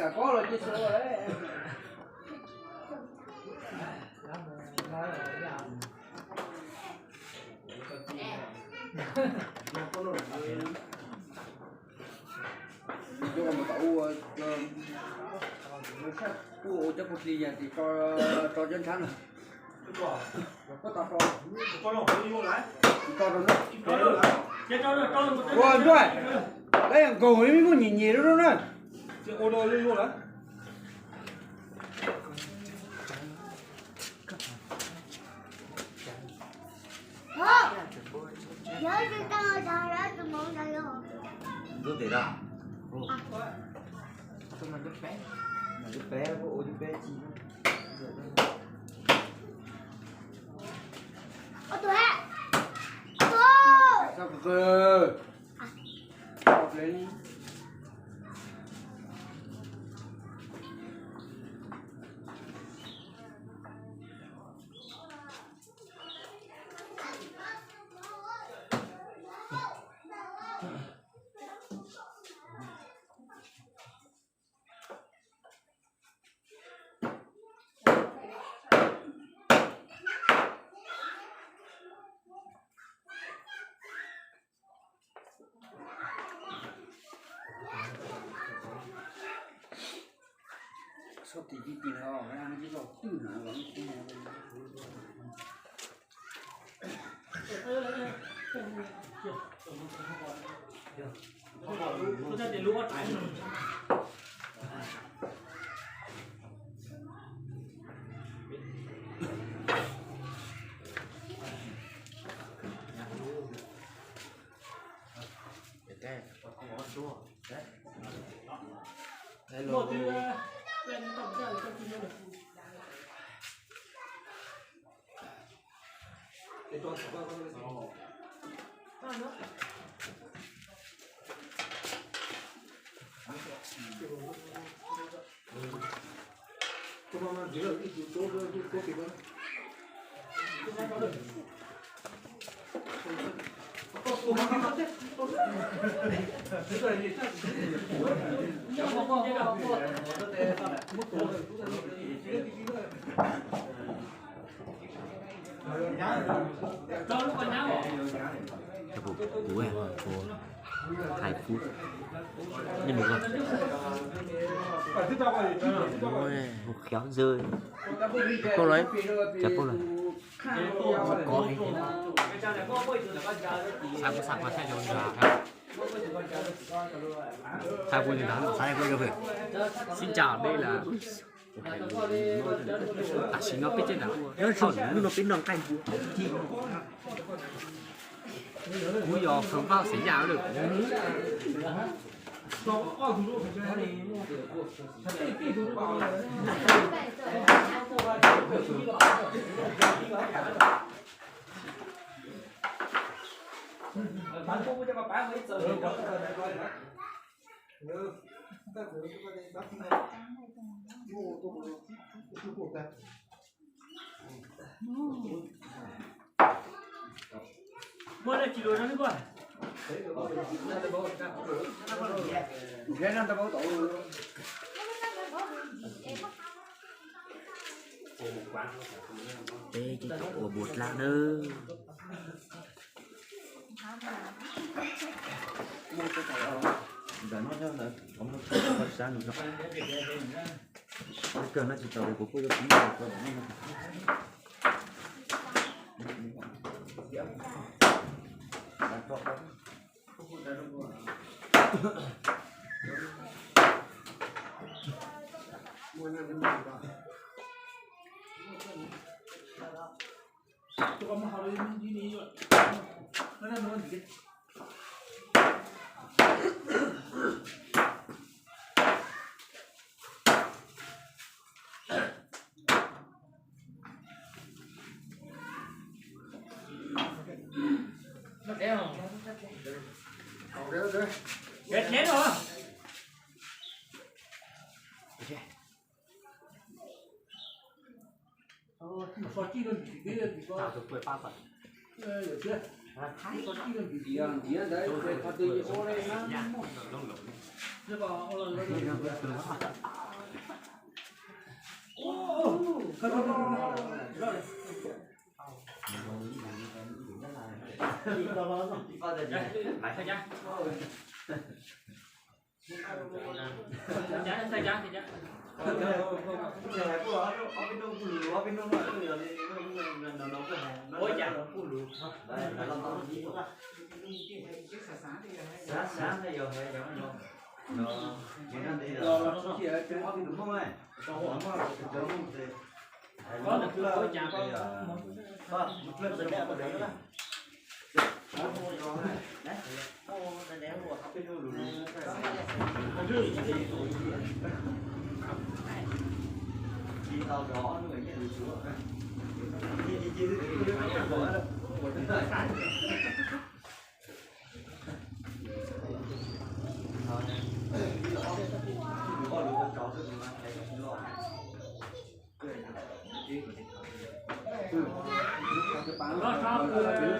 Ua cov puag hli yas tis tso cov nrhab no. Ua ntuj, peb nkaug li muaj nyim nyim lub na. Ntub tes da. Ntub tes da. Sab tim tim no, twb no los. Cov pum kuv, kuv hais kuv, nej mus ko, mus khéo zog, cov pum los, cov pum los, ko, xav kuv xav kuv xav zoo nrog, xav kuv nrog, xav kuv zoo. Xin chào, đây là Tam sim no peb tseem nram ua, nyob zoo, hnub no peb noj nqaij npua. Kuv yog Frontpauj Xeev Yaj lawm. Peb tseem ua npua dlab nawb. Hlawv luam, hlawv luam ib, hlawv luam ib, hlawv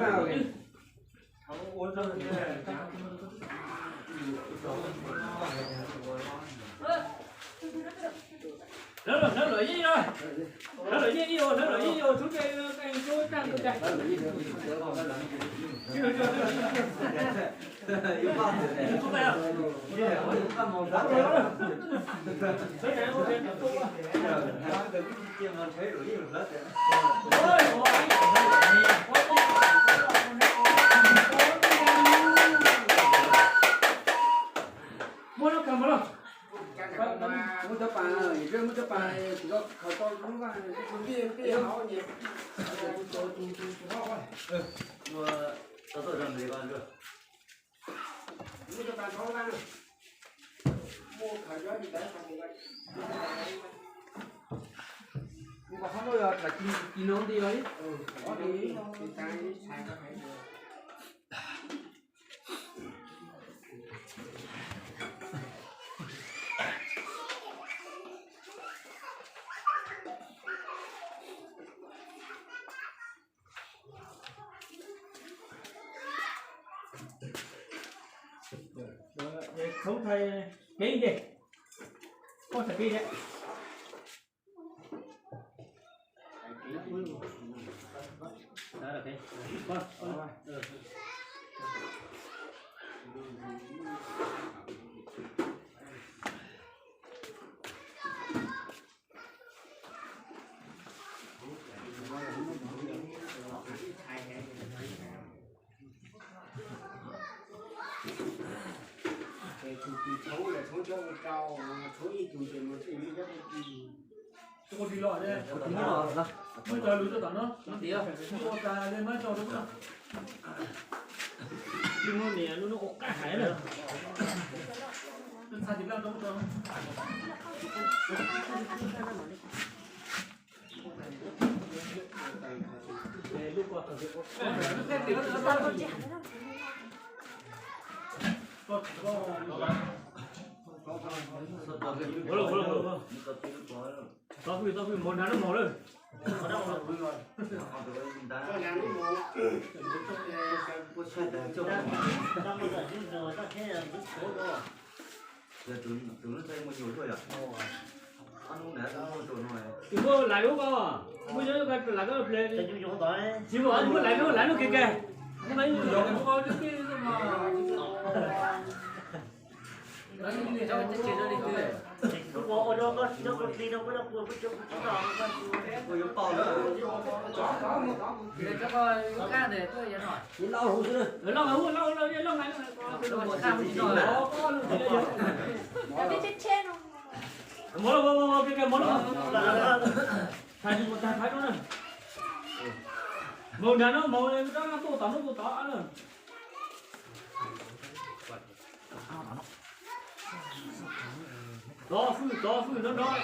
luam ib, tub teb tub tag. Muab lub kag mus lauj. Muab cov pas, muab cov pas, tsis tau khaws tau lub vaj, ntiaj ntiaj hauv nyias. Muab cov pas thauj vaj. Muab khaws cov ntawd. Qhov no yog tsam ci no nti los ib. Khoob thaij kev ces, koj thaij kev ces. Ces tus tus tshoob los tshoob coj ua rau, tshoob ib tug ces mus tshoob ib tug. Muab cov lus rau tom no, muab tas li muab coj rau. Lub hnub niam lub hnub ua qaj hais lawm. Txhaj tis laj rau rau. Txhob hwj, txhob hwj, maum nrad lub maum lawm. Tus muaj lais lub ko, muaj lais lub ple, tsis muaj lais lub, lais lub kiag kiag. Maum nrad no, maum rab tuaj tom no, tuaj tom no. Tov hwj, tov hwj nrov nrov.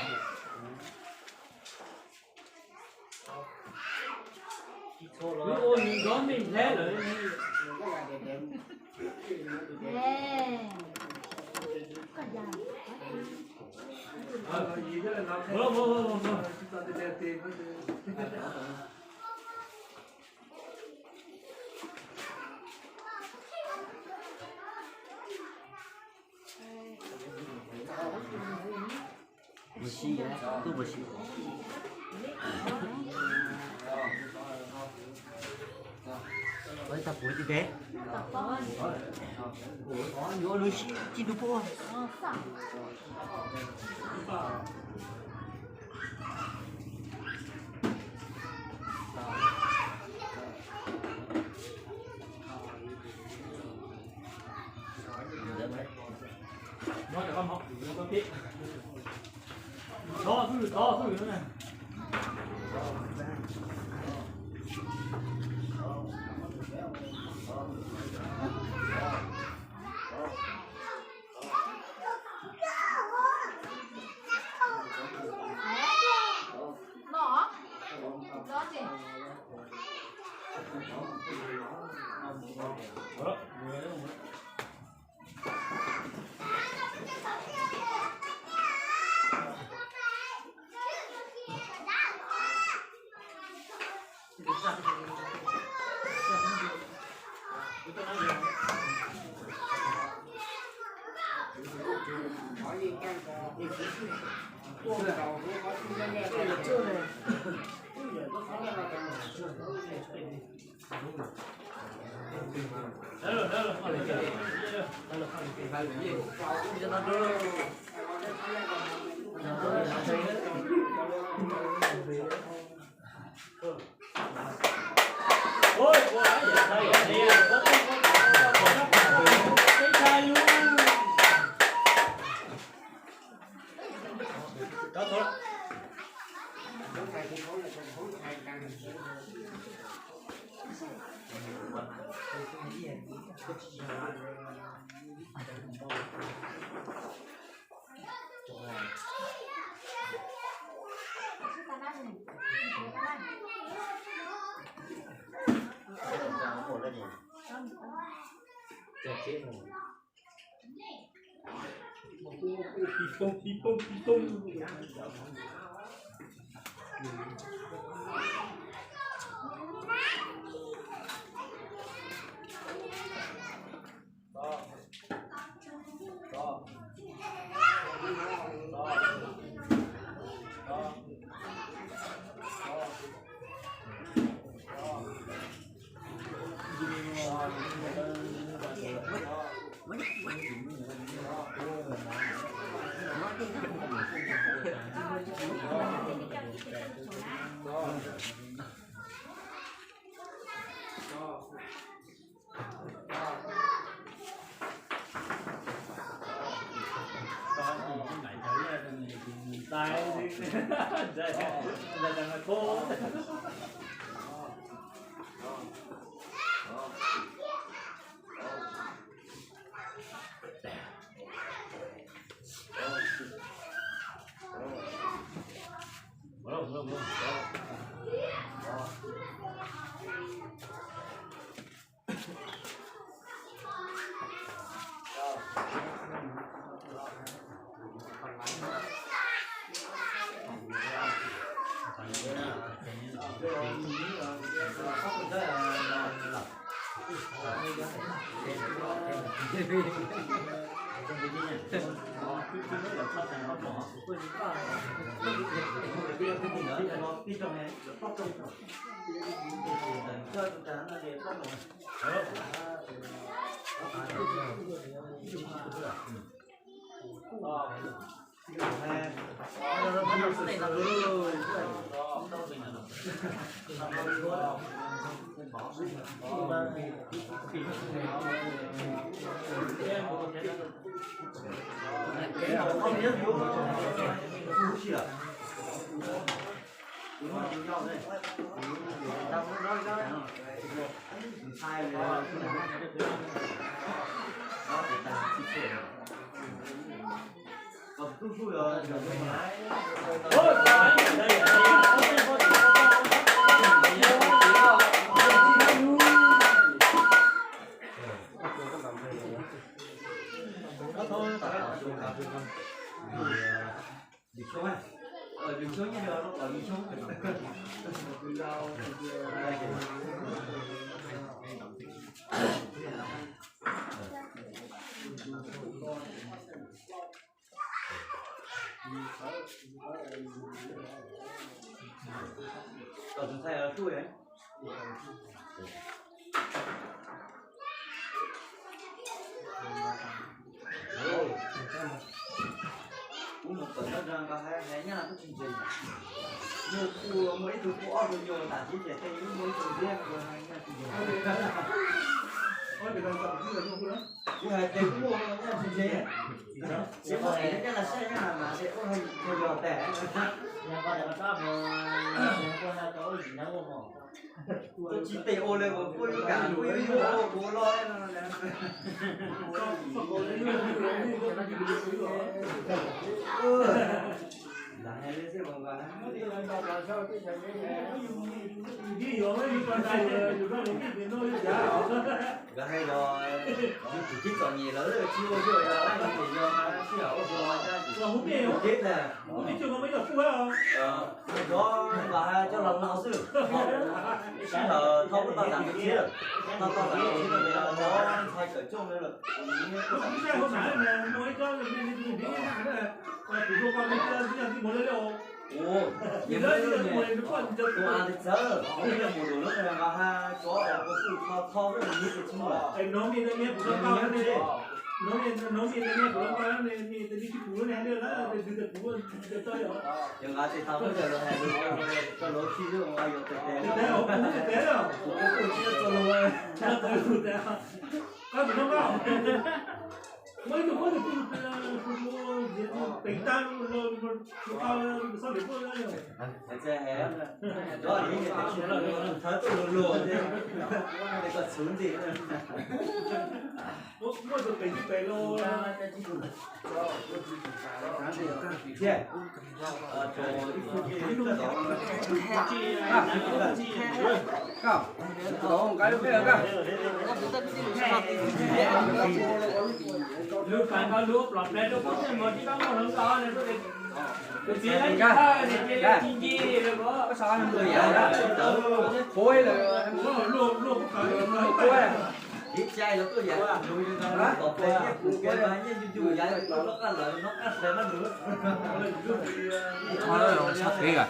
Wb ua nws nrov me hleb lawm. Sib, tub puas sib? Ua ib tag puv tim teb. Yuav lub sib tsis lub puas. Kom tus ntxhais los tsuj. Kuv mus kawm nyob rau nqa hais hais nyab kuj tsis ntseeg. Muaj kuj muaj ib tug kuj ob tug nyuag tam tiv ces tej ib muaj ib tug thiab. Kuv hais tes kuj muaj nyab tsis ntseeg. Tsis muaj tes nyab las saib nyab mas tes ua hais yog tes. Koj tsis tes ua li kuv kuj yuav kam kuj yuav yug kuv los. Lam hais li xwb. Nkawd hais los yus tus tib txom nyem lawm tsis ua xwb, yog sij hawm ua xyoo los ib cev tas. Cov nqa coj los no xwb. Sij hawm thaum ub tau tam tus txiv lawm, tau tau tam tus txiv lawm, ntxhais kawm coj lawm. Ua, yog tus a tes txawv, mus lawm lub nqa ha cov ua xwb tho tho nyiaj tes tsis muaj lawm. Yog nqa tes tau muab cov lus hais lus rau lawv khi lub nqa yuav tes tes, kuv kuj tsis txog lus. Thawv tuaj luag luag thiab, koj txhuv ntxim. Lub pas nkaus lub plos pleb rau koj thiaj mos tib koj muaj hloov nkaus ne. Tus txiv lawv tsis thawj ne, cia li ci nci lawm ko. Ib cai los tuaj yam nus li no, tom tes nyiaj kuv kev mas nyiaj yus yus yav los qab lawm no qab hlais mas nus. Txhob los txhob peb a.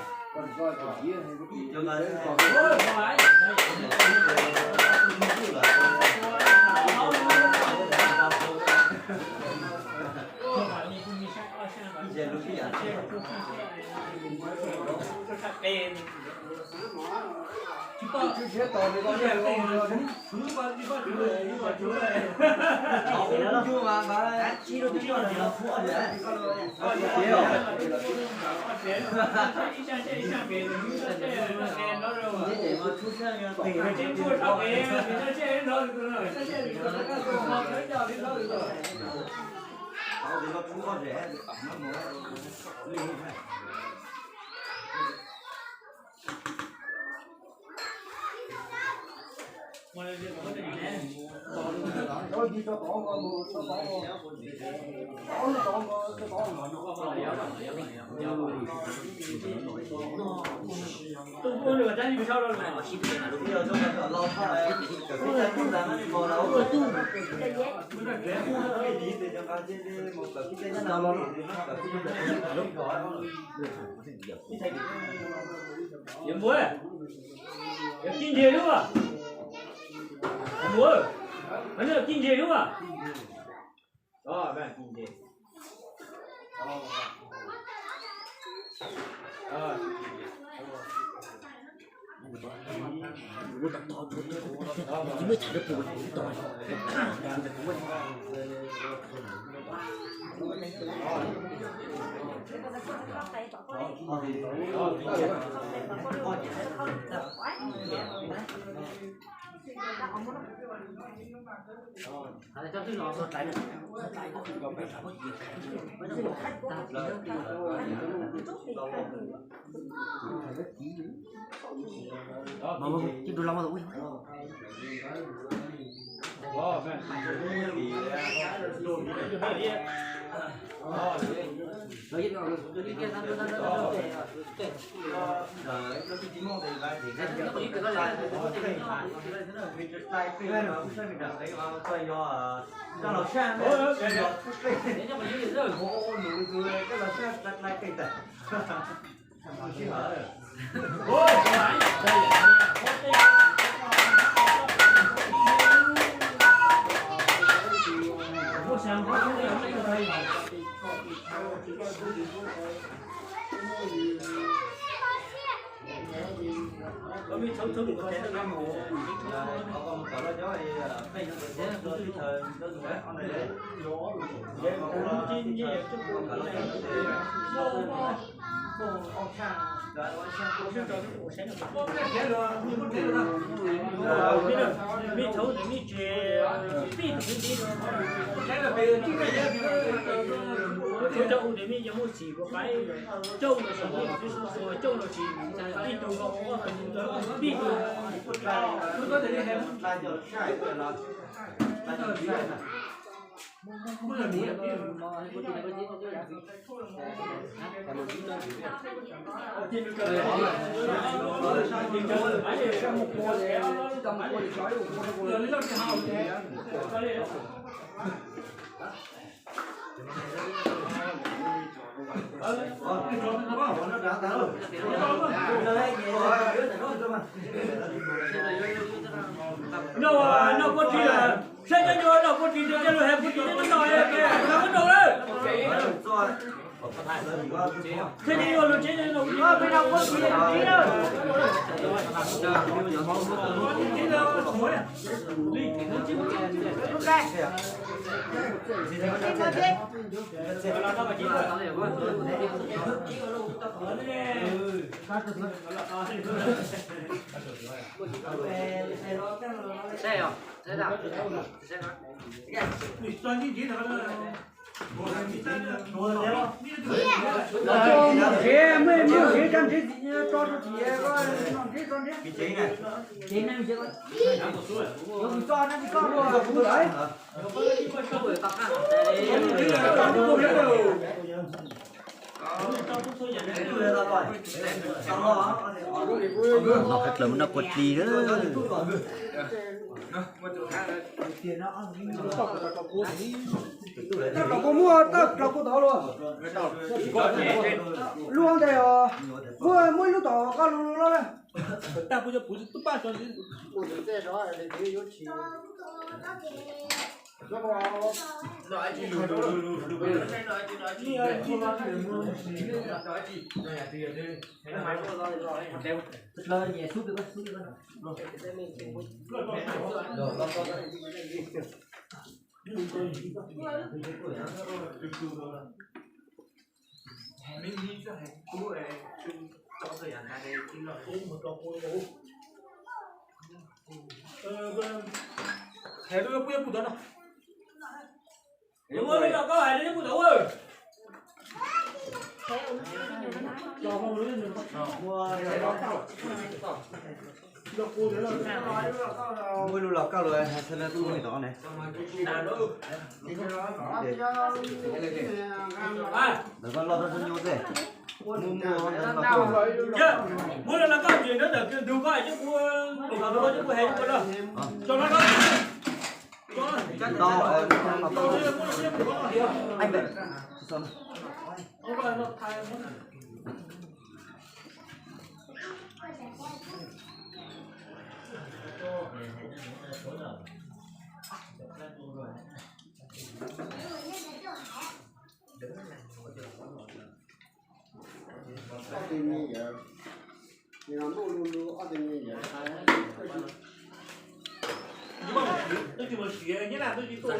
Yog npua, yog kij ntseg lub, npua, yog kij ntseg lub. Noj, noj pob tsuas, saib cov nyuag noj pob tsuas, cov nyuag hais pob tsuas, noj noj, noj noj lawm. Saib cov nyuag lus tsev, noj pob tsuas. Tsev, muaj muaj tsev, tso tso txiv, tso tsev, tso tsev. Tsev neeg tsev, yuav kws tso neeg tso, kuv lawm. Noj qab dlawg mus noj kua dlig lawm. Tau rau kuv muab tau rau kuv tod los. Lub ntawd os, muab muab ib lub tom qab lug lug los na. Hais rau pub, pub tod no. Muab lub no koj hais rau pub tod. Muaj ib lub los koj los hais txhua leej txhua tus tod ne. Ntawm koj loj rau nyuj xwb. Muab, muab ntawd los koj. Muab los koj tsis nyob ntawm ntug koj coj kuv, kuv los coj kuv hais kuv los. Tso los koj. Tso. Tso. Tso. Ob tug me nyuam, nws los muaj lu lu ob tug me nyuam. Twb tsis mus siav nyab laj twb tsis tuaj.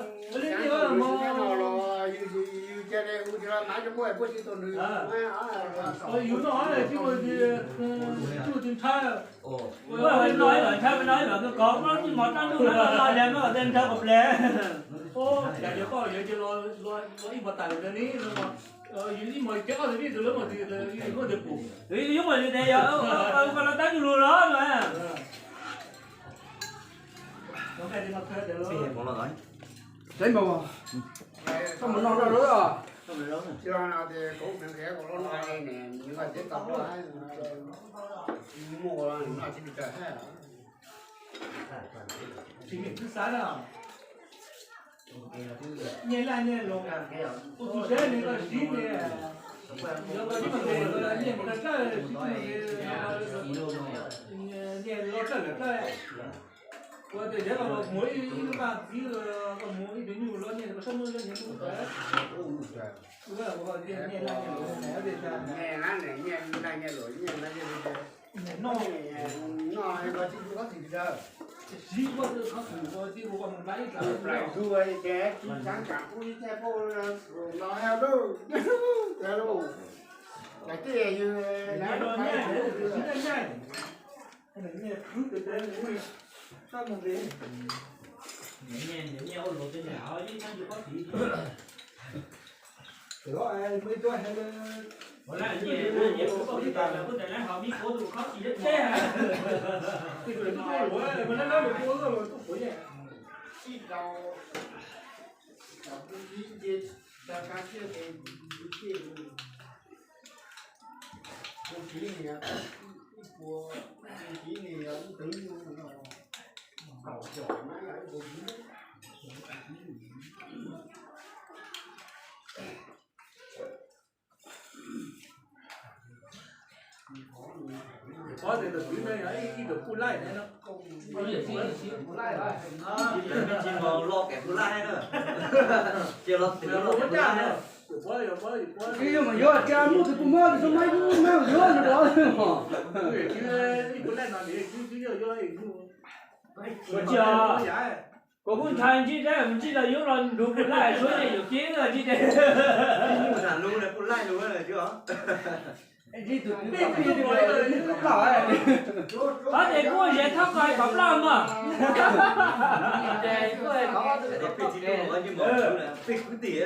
Ua li no los yus, yus ca le hu tias mav cov muaj puaj tsis tau nws. Yus no tsis muaj tsis nthawb. Ua no los nthawb no los koj mov rab ntuj no los liag no tej nthawb kom ple. Cas yog koj yog cia los ib puas tawm li, yus ib mos cov li tus lawv mas tus muaj tus pum. Yus muaj li tes yog koj los tab yus lus los no. Tau mus no rau lawm. Tsis no tias kuv nqis kuv los no, nws tsis tau muaj no tsis tau hais. Tsis nyiam twb xav na. Nyiaj laj nyiaj los, ua tus seb nws koj siv nws, yog koj tsis nyiam nyiaj mus koj txawj, nyiaj los txawj lawm txawj. Ua tias yog los mus ib lub npaj txiv los mus ib tug nyuj los nyiaj los sab muab nyiaj lub tawv. Ua tias nyiaj nyiaj luam nyiaj nyiaj luam nyiaj noj noj ko tsis tu kob txim daws. Siv ko khov kws ko tij ua mus lab ib plawv zus ces tsis tshaav kam kuj ib txhia poj no ha lub. Tag lub. Cas tij yus Pob tias tus kwv no yog ib tug puj laij no. Tsis mus lo kev puj laij na. Cia los twv los puj laij na. Twb yuav mas yuav cas muaj tus puj mob tus xub maib kub mab yuav no los. Ua tsis, kuv kuj ntshai ntsib dab mus ntsib los yuav los nrug puj laij suab yeej yuav kiv ntsib dab. Nyuj nam lug puj laij lug. Ob ces kuj zes thab ko kom ploj mog. Peb kwv tij, peb kwv tij.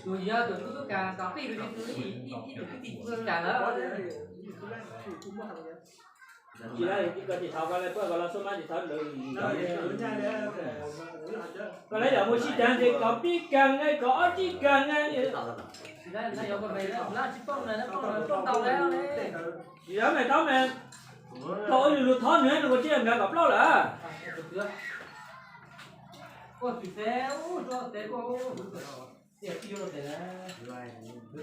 Tus yog tus tub tub kas tos pij tus ib tus kwv tij tub kas lawm. Tsis tau, tsis tau, tsis tau, koj los xub mab tsis tau ntawd. Koj lawv yog mus sib cav ces kom pib kag, kom ob tib kag. Yog mas tau mas, tau ib lus lus thov nws nws ua tsis nkawd kom plaub lawm. Yog mus,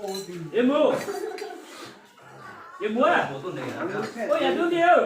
yog mus, ua yam dub nti.